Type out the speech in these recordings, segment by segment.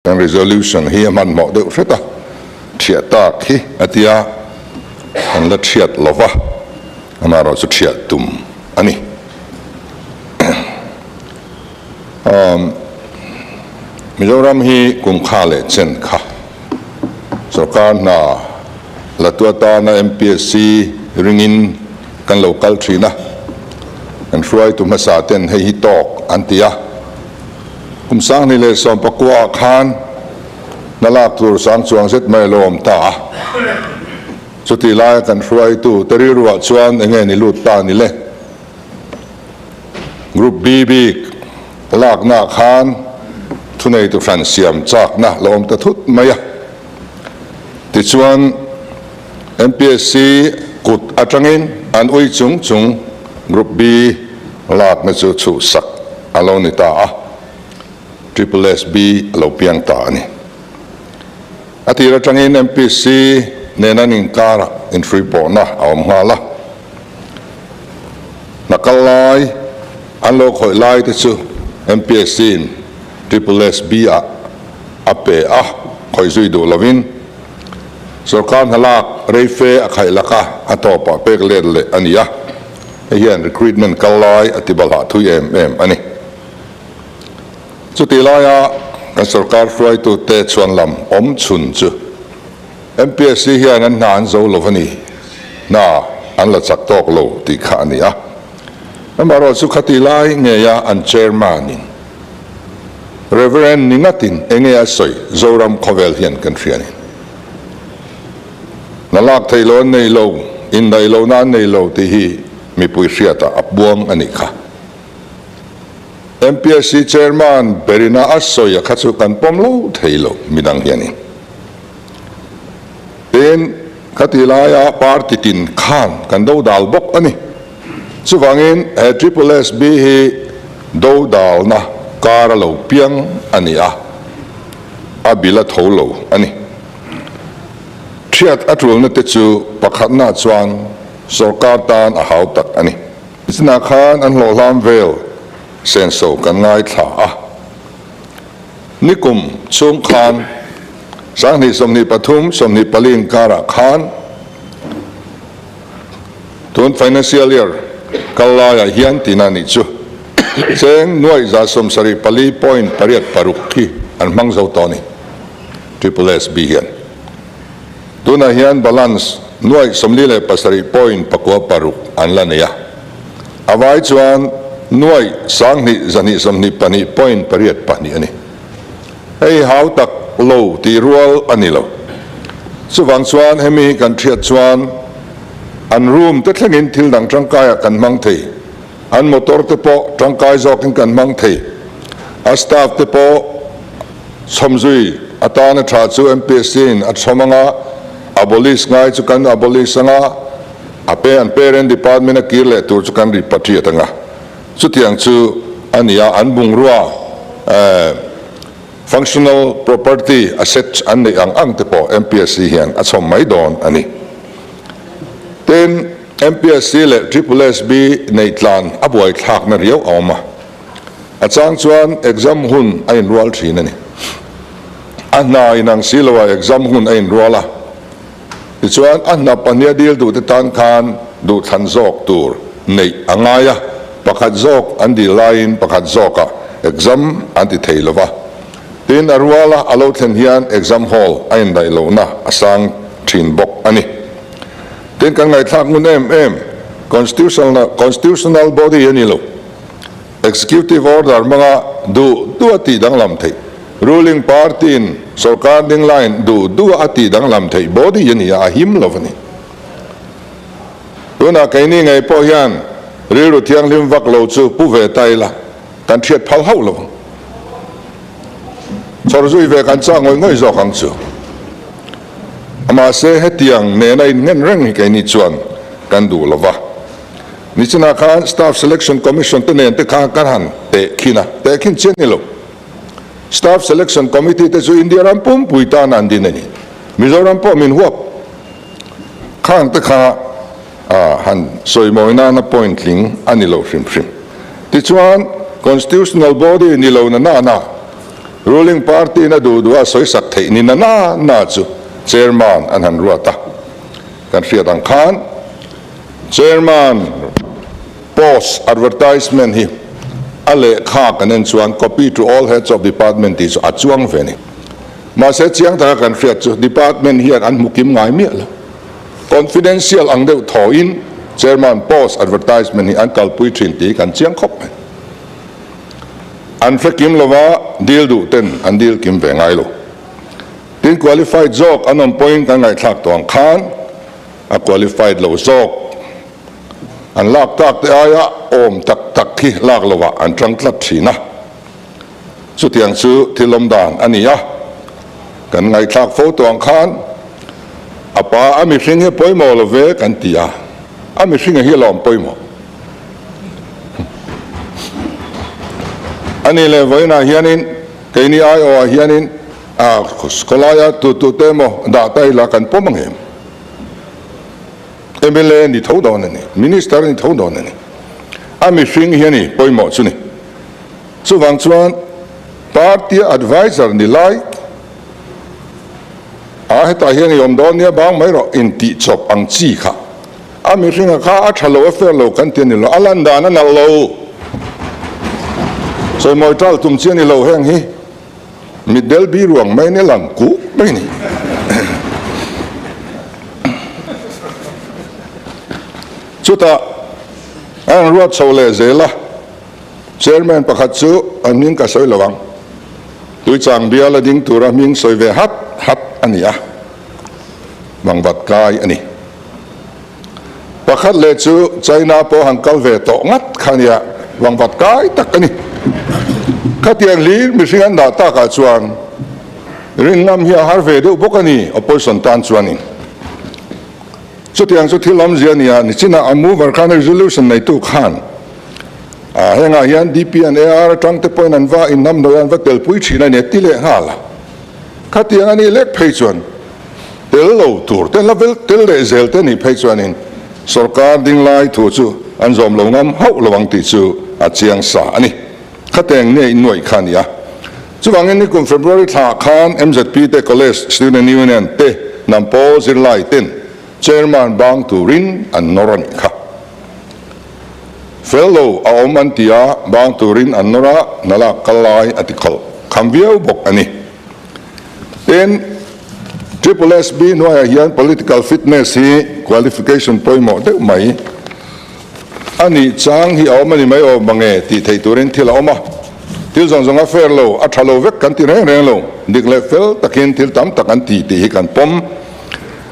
Kan resolution hi a hmanhmawh deuh hret a, thiah tak hi a tia kan la thiat lo va, amaherawh chu thiah tum a ni. Mizoram hi kum kha leh chen kha sorkar hna la tu atana MPSC ringin kan lo kal thin a, kan hruaitu hmasa ten hei hi tawk an ti a. Kum 2019 ah khan hna lak tur sang chuang zet mai a lo awm ta a, chutih laia kan hruaitu te rilruah chuan enge ni lut ta ni le? Group B bik lakna ah khan thuneitu hran siam chakna lo awm ta thut mai a, tichuan MPSC kut atangin an ui chung chung Group B lakna chu chhuhsak a lo ni ta a, Triple SB a lo piang ta a ni. A tir atangin MPC nen an inkarah inhruipawhna a awm nghal a, hna kal lai an lo khawih lai te chu MPSC in Triple SB ah a pe a, khawih zui duh lovin sorkar hna lak rei fe a khaih lak a, a tawpah pek let leh a ni a. Hei hian recruitment kal lai a ti balhah thui em em a ni. Chutih laia kan sorkar hruaitute chhuanlam awm chhun chu MPSC hian an hna an zo lo a ni, hna an la chak tawk lo tih kha a ni a. Amaherawh chu khatih lai ngeia an chairman in Reverend ni ngatin enge a sawi Zoram khawvel hian kan hria a ni. Hna lak theih lo an nei lo, indaih lohna an nei lo tih hi mipui hriatah a puang a nih kha. MPSC Chairman berina a sawi a kha chu kan pawm lo thei lo midang hianin. Tin, khati laia party tin khan kan do dal bawk a ni. Chuvangin he Triple SB hi do dalna kar a lo piang a ni a, a bil a tho lo a ni. Thiat a tulna te chu pakhatna chuan sorkar tan a hau tak a ni. Nichinah khan an hlawhhlam vel senso kan ngaithla a. Nikum chhung khan 2023, 24 inkarah khan tun financial year kal laiah hian tina nih chu cheng nuaih 74.86 khi an hmang zo tawh a ni. Triple SB hian tunah hian balance nuaih 47.96 an la nei a, a vai chuan nuaih 2122.82 a ni. Hei hau tak lo tih rual a ni lo. Chuvang chuan hemi hi kan hriat chuan an room te thlengin thil dang tangkaiah kan hmang thei, an motor te pawh tangkai zawkin kan hmang thei, a staff te pawh Chhawmzui atana tha chu MPSC in a chhawm anga, abolish ngai chu kan abolish anga, a pe an parent department a kir leh tur chu kan repatriate anga. Chutiang chu a ni a, an bungrua functional property asset an neih ang ang te pawh MPSC hian a chhawm mai dawn a ni. Tin, MPSC leh Triple SB neih tlan a buaithlakna riau a awm a. A chang chuan exam hun a inrual thin a ni. A hna inang si lo a exam hun a inrual a, tichuan a hna pahnia dil duhte tan khan duhthlan zawk tur neih a ngai a, pakhat zawk an dil laiin pakhat zawkah exam an ti thei lo va. Tin, a ruala a lo thlen hian exam hall a indaih lohna a sang thin bawk a ni. Tin, kan ngaihthlak ngun em em, constitutional body a ni lo. Executive Order hmanga duh duh a tih danglam theih, Ruling Party-in sorkar ding laiin duh duh a tih danglam theih body a ni a, a him lo a ni. Tunah keini ngei pawh hian rilru thianghlim vak lo chu pu ve ta ila, kan hriat phal hauh lo ang. Chhawr zui ve kan chak ngawih ngawih zawk ang chu. Mahse hetiang nena innghen reng hi keini chuan kan duh lo va. Nichinah khan Staff Selection Commission te nen te kha kan han tehkhin a, tehkhin chian ni lo. Staff Selection Committee te chu India ram pumpui tan an din a ni. Mizoram pawh min huap khang te kha han sawi mawi nana point tling a ni lo hrim hrim. Tichuan Constitutional Body ni lo na nana. Ruling party in a duh duh a sawisak theih ni na na na chu Chairman an han ruat a. Kan hriat ang khan Chairman post advertisement hi a lehkha kan en chuan copy to all heads of department tih chu a chuang ve a ni. Mahse chiang taka kan hriat chu department hian an hmu kim ngai miah lo. Confidential ang deuh thawhin Chairman post advertisement hi an kalpui thin tih hi kan chiang khawp mai. An hre kim lova dil duh ten an dil kim ve ngai lo. Tin qualified zawk an awm pawhin kan ngaihthlak tawh ang khan a qualified lo zawk an lak tak te aia awm tak tak hi lak lovah an tang tlat thin a. Chutiang chu thil awm dan a ni a, kan ngaihthlak fo tawh ang khan a pa a mihring hi pawimawh lo ve kan ti a, a mihringa hi a lawm pawimawh. A nih leh vawiinah hianin keini aiawhah hianin a khawlaia tutute emaw dah ta ila kan pawm ang em? Mla ni tho dawn a ni, Minister ni tho dawn a ni. A mihring hi a ni pawimawh chu ni. Chuvang chuan party adviser ni lai a hetah hian i awm dawn nia bang mai rawh intih chawp ang chi kha a mihringa kha a tha lo a fair lo kan ti a ni lo, a lan dan a nalh lo. Sawimawi tal tum chi a ni lo heng hi mitdel bi ruang mai ni lang kuk mai ni. Chutah a rawn ruat chho leh zel a. Chairman pakhat chu a hming ka sawi lo ang. Tuichang bial a ding tura hming sawi ve hat hat a ni a, Vangvat kai a ni. Pakhat leh chu China pawh han kal ve tawh ngat kha a nia, Vangvat kai tak a ni. Khatiang hlir mihring an dah takah chuan rin ngam hi a har ve deuh bawk a ni, opposition tan chuanin. Chutiang chu thil awmzia a ni a, nichinah a mover khan resolution neitu khan hengah hian DP and AR atang te pawhin an va inhnamhnawih a, an va telpui thin a ni a ti leh nghal a. Khatiang a nih lek phei chuan tel lo tur te, hla vel tel leh zel te nih phei chuanin sorkar dinglai thu chu an zawm lo ngam hauh lo ang tih chu a chiang sa a ni. Khateng nge innuaih kha a ni a. Chuvangin nikum February thla khan MZP te College Student Union te hnam pawl zirlai ten Chairman bang turin an nawr a nih kha. Fel lo a awm an ti a, bang turin an nawr a, hna lak kal lai a ti khawlh kham viau bawk a ni. Tin, Triple SB hnuaiah hian political fitness hi qualification pawimawh deuh mai a nih chang hi a awm a ni mai awm mange tih theih turin thil a awm a. Thil zawng zawng a fair lo, a tha lo vek kan ti reng reng lo. Dik leh fel takin thil tam tak an ti tih hi kan pawm.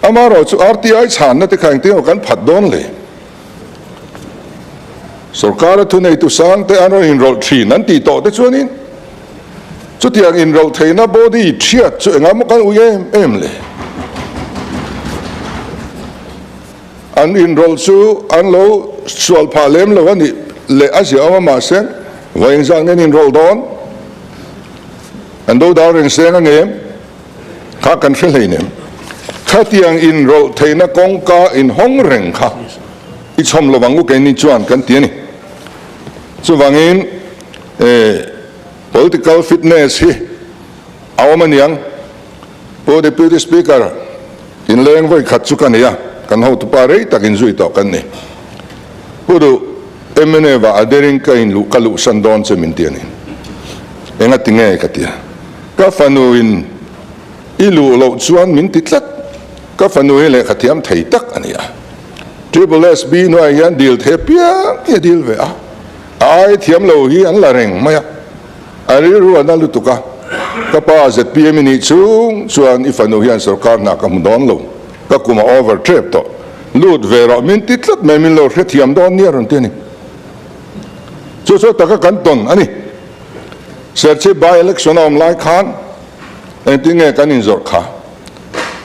Amaherawhchu chu RTI chhanna te kha engtin emaw kan phat dawn le. Sorkara thuneitu sang te an rawn inrawlh thin an tih tawh te chuanin chutiang inrawlh theihna body thiat chu engah maw kan ui em em le. An inrawlh chu an lo sual phah lem lo a nih leh a ziah awm a mahse vawi engzat nge an inrawlh dawn? An do dal reng seng angem? Kha kan hre hleinem. Khatiang inrawlh theihna kawngka inhawng reng kha i chhawm lo ang u keini chuan kan ti a ni. Chuvangin political fitness hi a awm a niang. Pu Deputy Speaker, inleng vawi khat chu ka nei a, kan hotupa rei tak inzui tawh kan ni. Pu Duh, mnf ah a dering ka inluh ka luhsan dawn che min ti a ni. Engati nge ka ti a. Ka fanu in i luh loh chuan min ti tlat. Ka fanu hi lehkha thiam thei tak a ni a. Triple SB hnuaiah hian dil thei apiang hi a dil ve a. A ai thiam lo hi an la reng mai a. A rilru a na lutuk a. Ka pa zpm i nih chung chuan i fanu hian sorkar hna ka hmu dawn lo. Ka kum a over tep tawh. Lut ve rawh min ti tlat mai min lo hrethiam dawn nia rawn ti a ni. Chu chu taka kan tawn a ni. Serchhip by election a awm lai khan engtin nge kan inzawrh kha?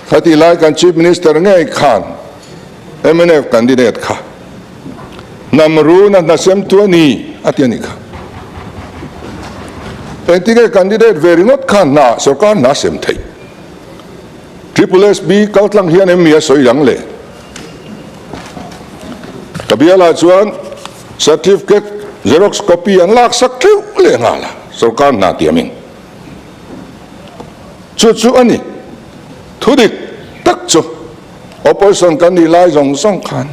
Khatih lai kan Chief Minister ngei khan mnf candidate kha hnam runa hna semtu a ni a ti a nih kha. Engtin nge candidate ve ringawt khan hna sorkar hna sem theih? Triple SB kaltlang hian em mi a sawi ang le? Ka bialah chuan Certificate xerox copy an lak sak theuh leh nghal a, sorkar hna tiamin. Chu chu a ni. Thu dik tak chu opposition kan nih lai zawng zawng khan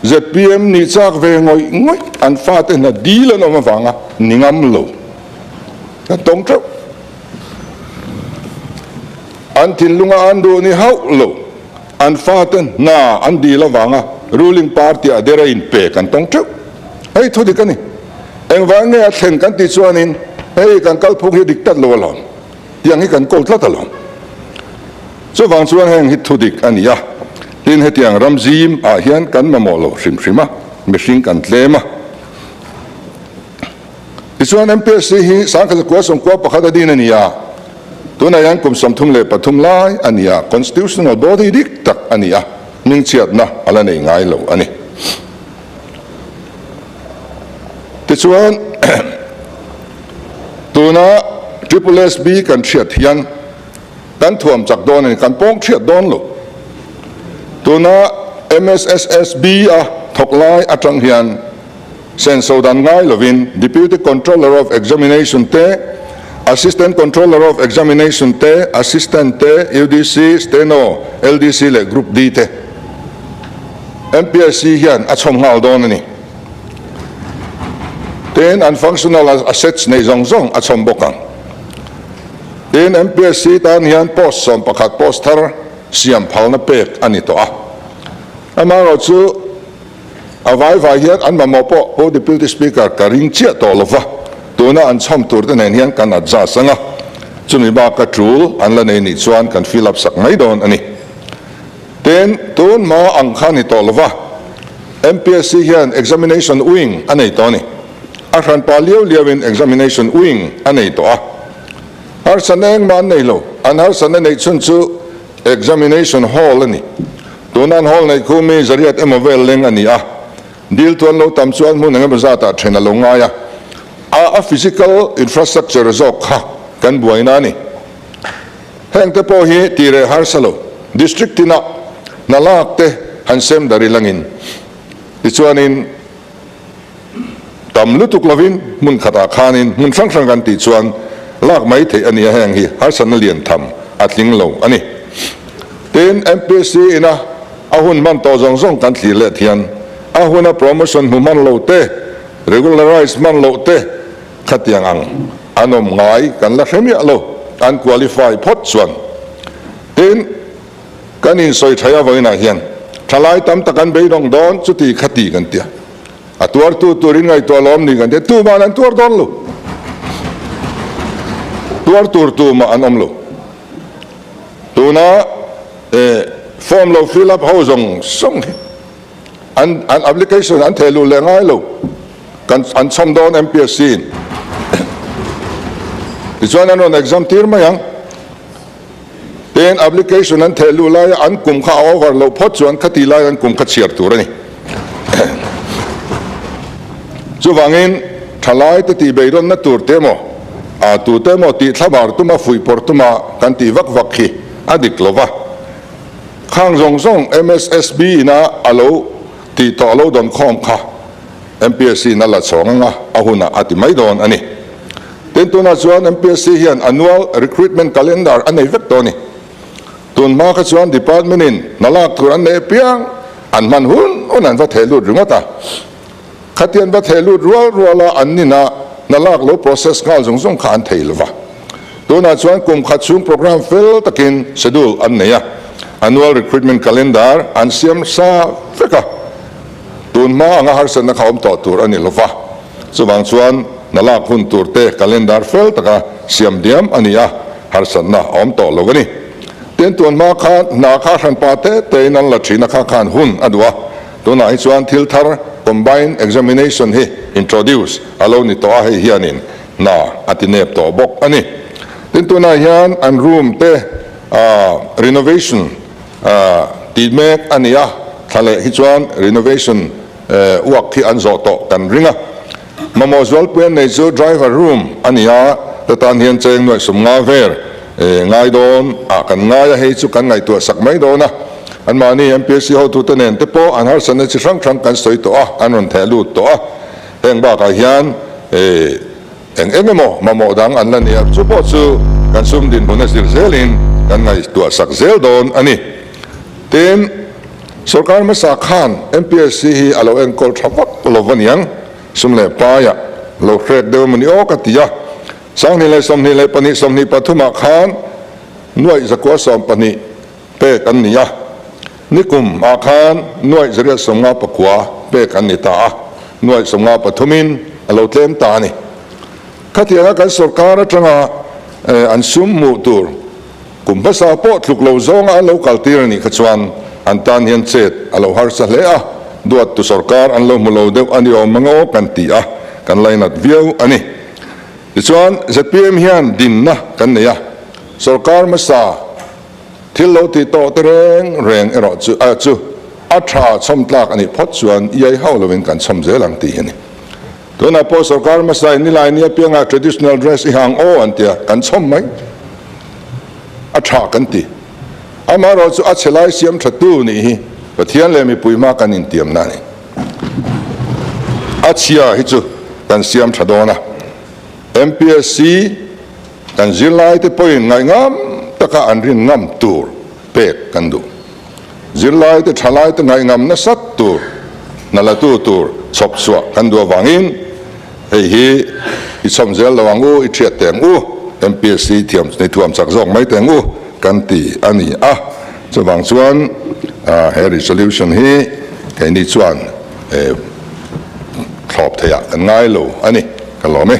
zpm nih chak ve ngawih ngawih an fate hna dil an awm avanga ni ngam lo kan tawng teuh. An thinlunga an duh ni hauh lo an fate hna an dil avanga ruling party ah der a inpe kan tawng teuh. Hei thu dik a ni. Engvang nge a thlen kan tih chuanin hei kan kalphung hi dik tlat lo alawm. Tiang hi kan kawl tlat alawm. Chuvang chuan heng hi thu dik a ni a, tin hetiang ram zim ah hian kan mamawh lo hrim hrim a, mihring kan tlem a. Tichuan MPSC hi Sangkhat Sawmkua pakhat a din a ni a, tunah hian kum 33 lai a ni a, constitutional body dik tak a ni a, hmingchhiatna a la nei ngai lo a ni. Tichuan, tuna Triple SB kan hriat hian kan thuam chak dawn a ni, kan pawng hriat dawn lo. Tuna MSSSB a thawk lai atang hian senso dan ngai lovin Deputy Controller of Examination te, Assistant Controller of Examination te, Assistant te, UDC, Steno, LDC leh Group D te MPSC hian a chhawm nghal dawn a ni. Tin, an functional assets nei zawng zawng a chhawm bawk ang. Tin, MPSC tan hian post 11 post thar siam phalna pek a ni tawh a. Amaherawhchu, a vai vai hian an mamawh pawh Pu Deputy Speaker ka ring chiah tawh lo va, tuna an chhawm tur te nen hian kan adjust ang a, chumi baka tul an la nei nih chuan kan fill up sak mai dawn a ni. Tin, tun hma ang kha ni tawh lo va, MPSC hian Examination Wing a nei tawh a ni. A hranpa liau liauin Examination Wing a nei tawh a. Harsatna engmah an nei lo. An harsatna neih chhun chu Examination Hall a ni. Tuna an hall neih khu mi zariat emaw vel leng a ni a. Dil tuan lo tam chuan hmun engemaw zatah then a lo ngai a. A a physical infrastructure zawk kha kan buaina a ni. Heng te pawh hi tih reh harsa lo, District tinah hna lak te han sem dar ilangin tichuanin tam lutuk lovin hmun khatah khanin hmun hrang hrang kan tih chuan lak mai theih a ni a, heng hi harsatna lian tham a tling lo a ni. Tin, MPSC ina a hun hman tawh zawng zawng kan thlir let hian a huna promotion hmu hman lo te, regularize hman loh te, Khatiang ang an awm ngai kan la hre miah lo, an qualify phawt chuan. Tin, kan insawi thaih avainah hian thalai tam tak an beidawng dawn chuti khati kan tia. A tuartu turin ngaihtuah lawm ni kan tia, tuma'n an tuar dawn lo. Tuar tur tumah an awm lo. Tuna form lo fill up ho zawng zawng hi an an application an theh luh leh ngai lo kan an chhawm dawn MPSC in tichuan an rawn exam tir mai ang tin application an theh luh laia an kum kha a over loh phawt chuan khati lai an kum kha chhiar tur a ni chuvangin thalai te tih beidawnna tur te emaw a tu te emaw tih thlabar tuma fuihpawrh tuma kan tih vak vak hi a dik lova. Khang zawng zawng MSSB ina a lo tih tawh lo dawn khawm kha MPSC in a la chhawng anga a hunah a ti mai dawn a ni. Tin tunah chuan MPSC hian annual recruitment calendar a nei vek tawh a ni. Tun hma kha chuan department in hna lak tur an nei apiang an hman hun hun an va theh lut ringawt a. Khatian va theh lut rual rual a an nina hna lak lo process nghal zawng zawng kha an thei lo va. Tunah chuan kum khat chhung programme fel takin schedule an nei a, annual recruitment calendar an siam sa vek a, tun hma anga harsatna kha awm tawh tur a ni lo va. Chuvang chuan hna lak hun tur te calendar fel taka siam diam a ni a, harsatna a awm tawh lo a ni. Tin, tun hma khan hna kha hranpa te tein an la thin a kha khan hun a duh a. Tunah hi chuan thil thar combined examination hi introduce a lo ni tawh a, hei hianin hna a ti nep tawh bawk a ni. Tin, tunah hian an room te renovation tih mek a ni a, thla leh hi chuan renovation uak hi an zawh tawh kan ring a. Mamawh zualpui an nei chu driver room a ni a, ta tan hian cheng nuaih sum nga vel ngai dawn ah kan ngai a, hei chu kan ngaihtuah sak mai dawn a. Anmahni MPSC hotute nen te pawh an harsatna chi hrang hrang kan sawi tawh a, an rawn theh lut tawh a. Heng bakah hian eng eng emaw mamawh dang an la ni a, chu pawh chu. Kan sum dinhmun a zir zelin kan ngaihtuah sak zel dawn a ni. Tin, sorkar hmasa khan MPSC hi a lo enkawl tha vak lo va niang, sum leh paiah lo hrek deuh emaw ni aw ka ti a. 2022, 23 ah khan nuaih zakua 12 pek an ni a, nikum ah khan nuaih 859 pek an ni ta a, nuaih 53 in a lo tlem ta a ni. Khatianga kan sorkar atanga an sum hmuh tur kum hmasa pawh tluk lo zawnga an lo kaltir a nih kha chuan an tan hian chet a lo harsa hle a, duattu sorkar an lo hmu lo deuh a ni awm ang aw kan ti a, kan lainat viau a ni. Tichuan zpm hian dinna kan nei a, sorkar hmasa thil lo tih tawh te reng reng erawh chu chu a tha chhawm tlak a nih phawt chuan iai hauh lovin kan chhawm zel ang tih hi a ni. Tunah pawh sorkar hmasa in nilai ni apiangah traditional dress i hang aw an tia, kan chhawm mai. A tha kan ti. Amaherawh chu a chhe lai siam tha tu nih hi Pathian leh mipui hma kan intiamna a ni. A chhia hi chu kan siam tha dawn a. MPSC kan zirlaite pawhin ngaihngam taka an rin ngam tur pek kan duh. Zirlaite thalaite ngaihngam nasat tur hna latu tur chhawp chhuah kan duh avangin hei hi i chhawm zel lo ang u, i thiat teh ang u, MPSC thiam ni thuam chak zawk mai teh ang u kan ti a ni a. Chuvang chuan he resolution hi keini chuan thlawp theiah kan ngai lo a ni. Ka lawm e.